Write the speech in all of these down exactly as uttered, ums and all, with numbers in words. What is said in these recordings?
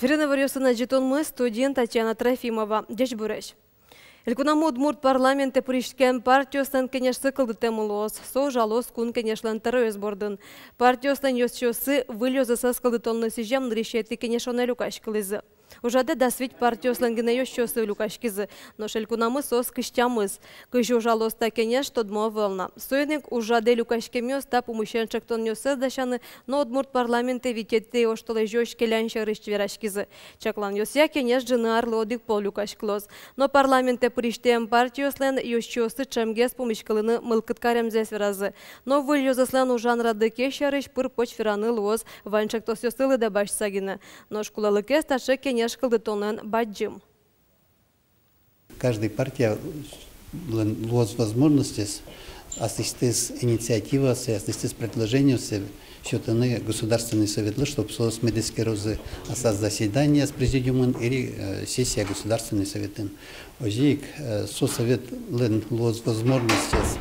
Эфирын иворъёсын ӝытонмы, студиын Татьяна Трофимова. Ӟечбуресь! Элькунамы удмурт парламентэ пыриськем партиослэн кенешсы кылдытэмын луоз. Со ужалоз Кун Кенешлэн тӧроез бордын. Партиослэн ёзчиоссы выль ёзэсэз кылдытонлы сӥзем нырысетӥ кенешонэ люкаськылӥзы. Ужрадэ дас вить партиослэн гинэ ёзчиоссы люкаськизы, нош элькунамы соос кызь тямыс. Кызьы ужалоз та кенеш, тодмо ӧвӧл на. Соин ик ужрадэ люкаськемъёс та пумысен ӵектонъёссэс дасяны но удмурт парламентэ витетӥ оштолэзёзь келян сярысь вераськизы. Чакланъёсъя, кенеш ӝыны арлы одӥг пол люкаськылоз. Но парламентэ пыриськем партиослэн ёзчиоссы ӵемгес пумиськылыны мылкыд каремзэс веразы. Но выль ёзэслэн ужан радлыкез сярысь пыр-поч вераны луоз вань ӵектосъёсты лыдэ басьтыса гинэ. Нош кулэлыкез таӵе кенеш кылдытонлэн бадӟым. Каждый партиялэн луоз возможностез аслэсьтыз инициативаоссэ, аслэсьтыз предложениоссэ сётыны Государственный Советлы, чтоб соос мед эскерозы аслаз заседанияз президиумын или, э, сессия Государственный Советын. Озьы ик, э, со Советлэн луоз возможностез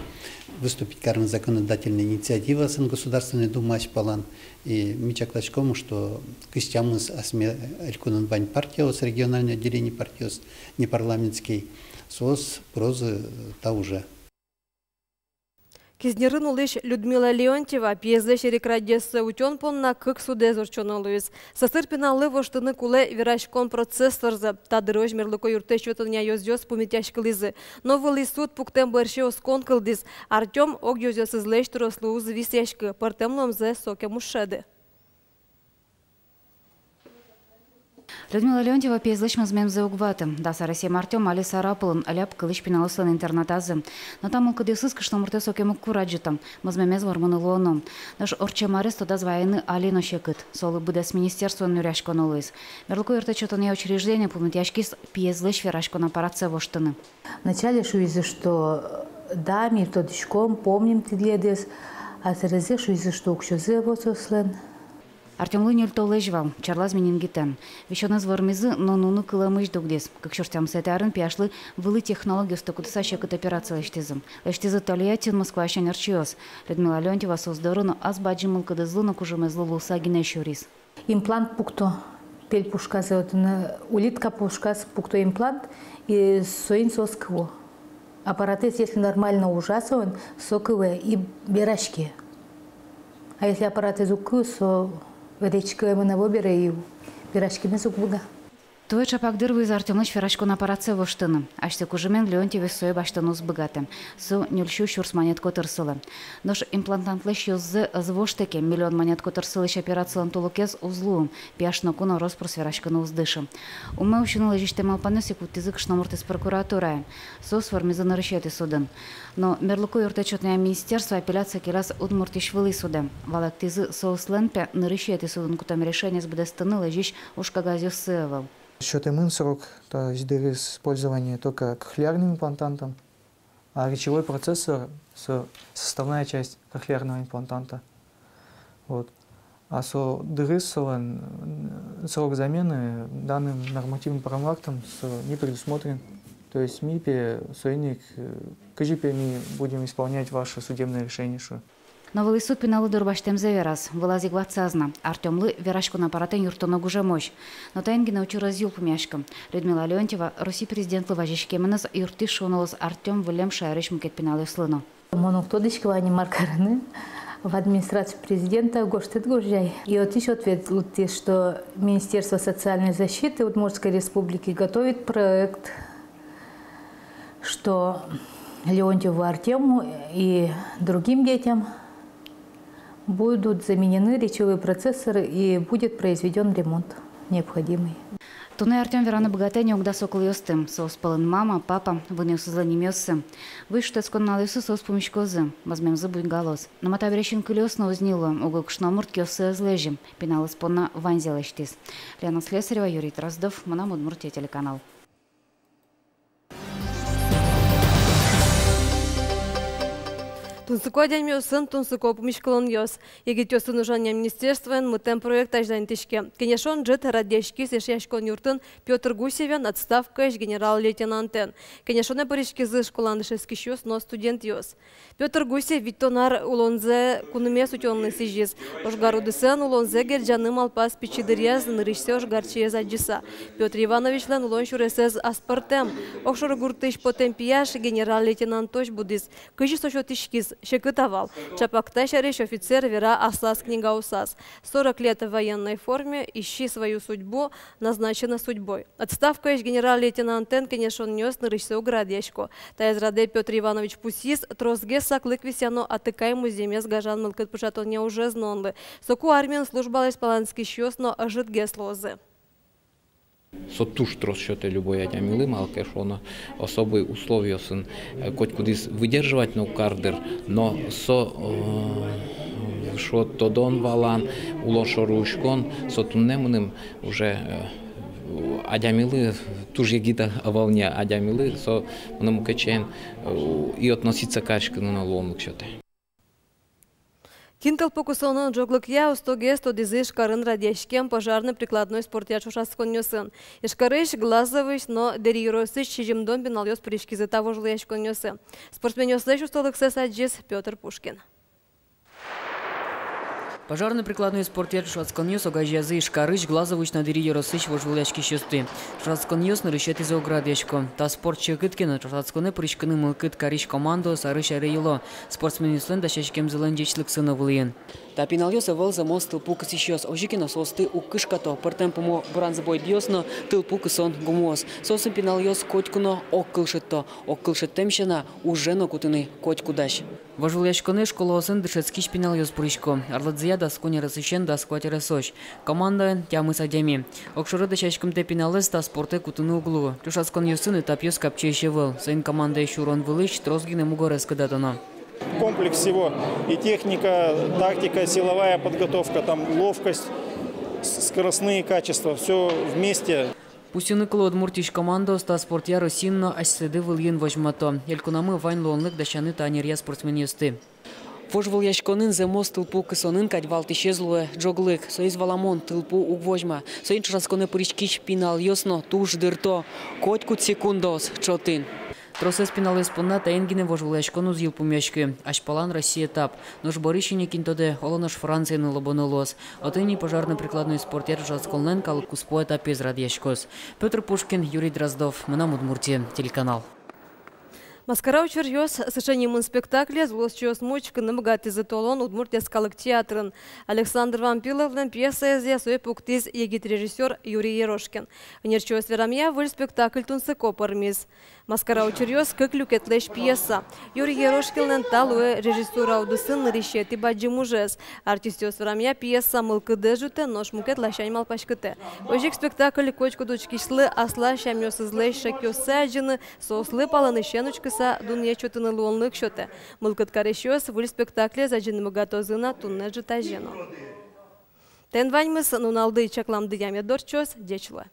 выступить карыны законодательной инициативаосын Государственной Думаысь палан. И ми чакласьком, что кызь тямыс асме элькунын вань партиос, региональной отделений партиос, непарламентской, соос пырозы та уже. Кизнерын улӥсь Людмила Леонтьева пиезлэсь эрикрадъёссэ утён понна кык судэз ортчоно луиз. Сӧсыр пиналлы воштыны кулэ вераськон процесс вырзэ. Та дырозь мерлыко юрттэт сётонъя ёзъёс пумитъяськылӥзы. Но вылӥ суд пуктэм бӧрсьы оскон кылдӥз. Артём ог ёзъёсызлэсь трос луыса висъяське, пӧртэм луэмзэ сокем уз шӧды. Людмила Леонтьева пиезлэсь мӧзмемзэ уг ваты. Дас аресъем Артём али Сарапулын, ляб кылӥсь пиналъёслэн интернатазы. Но та мылкыдъёсыз кышномуртэз сокем уг курадӟыто. Мӧзмемез вормыны луоно. Нош ортчем арез тодаз вайыны али но секыт. Солы быдэс министерствоын нюръяськоно луиз. Мерлыко юрттэт сётонъя учреждение пумитъяськиз пиезлэсь вераськон аппаратсэ воштыны. Вначале шуизы, что да, ми тодӥськом, помним тӥледыз, а сэрезэ шуизы, что уксёзы ӧвӧл соослэн. Артёмлы ньыль толэзь вал, черлаз менингитэн. Висёнэз вормизы, но нуны кылэмысь дугдӥз. Кык сюрс тямысэтӥ арын пияшлы вылӥ технологиосты кутыса секыт операция лэсьтӥзы. Лэсьтӥзы тольяттиын Москваысь ӧнерчиос. Людмила Леонтьева соос доры но ас бадӟым мылкыдызлы но кужымезлы луыса гинэ сюриз. Имплант пукто пельпушказэ, вот, м, улитка пушказ пукто имплант, и соин соос кыво. Аппаратэз, если нормально ужа, соин со кывэ и вераське. А если аппаратэз уг кыв, со вераськемез ӧвӧл бере и вераськемез уг быга. Туэ ӵапак дыр вуиз Артёмлэсь вераськон аппаратсэ воштыны. Асьсэ кужымен Леонтьевез сое басьтыны уз быгатэ. Со ньыль сю сюрс манет котыр сылэ. Нош имплантантлэсь ёззэ ӧз вошты ке, миллион манет котыр сылӥсь операциялэн тулыкез уз луы, пияш ноку но рос-прос вераськыны уз дышы. Умме усьыны лэзисьтэм малпанъёс ик вуттӥзы кышномуртэз прокуратурае. Соос вормизы нырысетӥ судын. Но мерлыко юрттэт сётонъя министерство апелляция келяз Удмуртиысь вылӥ судэ. Валэктӥзы, соослэн, пе, нырысетӥ судын кутэм решениез быдэстыны лэзись ужкагазъёссы ӧвӧл. Сётэмын срок, то есть дырыз пользования только кохлеарным имплантантом, а речевой процессор со-, составная часть кохлеарного имплантанта. Вот. А со дырыз солэн, м, срок замены данным нормативным правовым актом со не предусмотрен. То есть ми, пе, соин ик, э, кызьы, пе, ми будем исполнять ваше судебное решение, шуо. Но вылӥ суд пиналлы дурбасьтэмзэ вераз, вылаз ик ватсаз на: Артёмлы вераськон аппаратэн юрттоно гужемозь. Но таин гинэ учыр ӧз йылпумъяськы. Людмила Леонтьева Россия президентлы вазиськеменыз юрттӥз шуыны луоз Артём выллем шаерысь мукет пиналъёслы но. Мон уг тодӥськы вал ни мар карыны. В администрацию президента гожтэт гожъяй. И отысь ответ лыктӥз, что Министерство социальной защиты Удмуртской Республики готовит проект, что Леонтьеву Артёму и другим детям будут заменены речевые процессоры и будет произведён ремонт необходимый. Туннэ Артём вераны быгатэ ни ог дасо кылъёсты. Соос пӧлын мама, папа, вынъёсызлэн нимъёссы. Вуж шутэтскон нуналъёсы соос пумиськозы, мӧзмемзы буйгалоз. Но ма, табере синкылиос но уз ни луэ, уго кышномурт киоссэ ӧз лэзьы, пиналыз понна ваньзэ лэсьтӥз. Лена Слесарева, Юрий Дроздов, «Мынам Удмуртие» телеканал. Тунсыко адямиосын тунсыко пумиськылонъёс. Егитъёсын ужанъя министерствоен мытэм проект азьланьтӥське. Кенешон ӝыт радъяськиз Эшъяськон юртын Пётр Гусевен, отставкаысь генерал-лейтенантэн. Кенешонэ пыриськизы школаын дышетскисьёс но студентъёс. Пётр Гусев витьтон ар улонзэ кунмес утёнлы сӥзиз. Ожгар удысэн улонзэ герӟаны малпаз пичи дыръяз, нырысьсэ ожгарчиез адӟыса. Пётр Ивановичлэн улон сюресэз аспӧртэм. Огшоры гуртысь потэм пияш генерал-лейтенантозь будӥз. Кызьы со сётӥськиз, секыт-а вал. Чапак та сярысь офицер вера аслаз книгаосаз: «Сорок лет в военной форме, ищи свою судьбу, назначена судьбой». Отставкаысь генерал-лейтенантэн кенешонъёс нырысьсэ уг радъясько. Таяз радэ Пётр Иванович пусйиз: тросгес саклык висъяно атыкай музъемез гажан мылкыд пыӵатонъя ужез нуонлы. Соку армиын службалэсь палэнскисьёс но ӧжытгес луозы. Со туж трос сётэ любой адямилы, малы ке шуоно особый условиосын, э, котькудӥз выдерживать но уг кар дыр, но со, э, шуо, тодон-валан, улон шоры учкон, со туннэ мыным уже, э, адямилы туж егит ӧвӧл ни, адямилы со мыным укачен, э, и относиться кариськыны но луонлык сётэ. Кин тылпу кысонын ӝоглыкъя, устогес тодӥзы Ижкарын радъяськем пожарно-прикладной спортъя ӵошатсконъёсын. Ижкарысь, Глазовысь но Дэри ёросысь сизьымдон пиналъёс пыриськизы та вожвылъяськонъёсы. Спортсменъёслэсь устолыксэс адӟиз Пётр Пушкин. Пожарно-прикладной спортъя ӵошатсконъёс огазеязы Ижкарысь, Глазовысь но Дэри ёросысь вожвылъяськисьёсты. Ӵошатсконъёс нырысетӥзэ уг радъясько. Та спорт секыт ке но, ӵошатсконэ пыриськыны мылкыд карись командаос арысь аре йыло. Спортсменъёслэн дасяськемзылэн ӟечлыксы но вылӥын. Та пиналъёс ӧвӧл зэмос тылпу кысӥсьёс, озьы ке но соосты уг кышкато пӧртэм пумо быронзо бойдъёс но тылпу кысон гумыос. Соосын пиналъёс котьку но ог кыл шедьто, ог кыл шедьтэм сяна, уже но кутыны котьку дась. Вожвылъяськонэ школаосын дышетскись пиналъёс пырисько. Арлыдзыя дас куинь аресысен дас куать аресозь. Командаын тямыс адями. Огшоры дасяськымтэ пиналэз та спортэ кутыны уг луы. Ӵошатсконъёсын этапъёс капчиесь ӧвӧл. Соин командае сюрон вылысь трос гинэ мугорез кыдатоно. Комплекс всего: и техника, тактика, силовая подготовка, там ловкость, с-, скоростные качества, всё вместе. Пусйыны кулэ, Удмуртиысь командаос та спортъя Россиын но асьсэды вылӥын возьмато. Элькунамы вань луонлык дасяны та ӧнеръя спортсменъёсты. Вожвылъяськонын зэмос тылпу кысонын кадь валтӥсез луэ ӝоглык. Соиз валамон, тылпу уг возьма. Соин ӵошатсконэ пыриськись пиналъёс но туж дырто. Котькуд секундаос чотын. Тросэз пиналъёс понна таин гинэ вожвылъяськон уз йылпумъяськы. Азьпалан Россия этап. Нош бӧрысь ини, кин тодэ, оло нош Франциын но лобоно луоз. Отын ини пожарно-прикладной спортъя ӵошатсконлэн калык куспо этапез радъяськоз. Пётр Пушкин, Юрий Дроздов, «Мынам Удмуртие» телеканал. «Маскара учыръёс» сыӵе нимын спектаклез улосчиосмы учкыны быгатӥзы толон Удмурт йӧскалык театрын. Александр Вампиловлэн пьесаезъя сое пуктӥз егит режиссёр Юрий Ерошкин. Ӧнерчиос верамъя, выль спектакль тунсыко пӧрмиз. «Маскара учыръёс» кык люкетлэсь пьеса. Юрий Ерошкинлэн та луэ режиссура удысын нырысетӥ бадӟым ужез. Артистъёс верамъя, пьеса мылкыдэз ӝутэ, нош мукет ласянь малпаськытэ. Озьы ик спектакль котькуд учкисьлы аслаз сямъёсызлэсь шекъёссэ адӟыны, соослы палэнысен учкыса дунъет сётыны луонлык сётэ. Мылкыд карисьёс выль спектаклез адӟыны быгатозы на туннэ ӝытазе но. Тӥни ваньмыз. Нуналды чакламдыя мед ортчоз. Ӟеч луэ.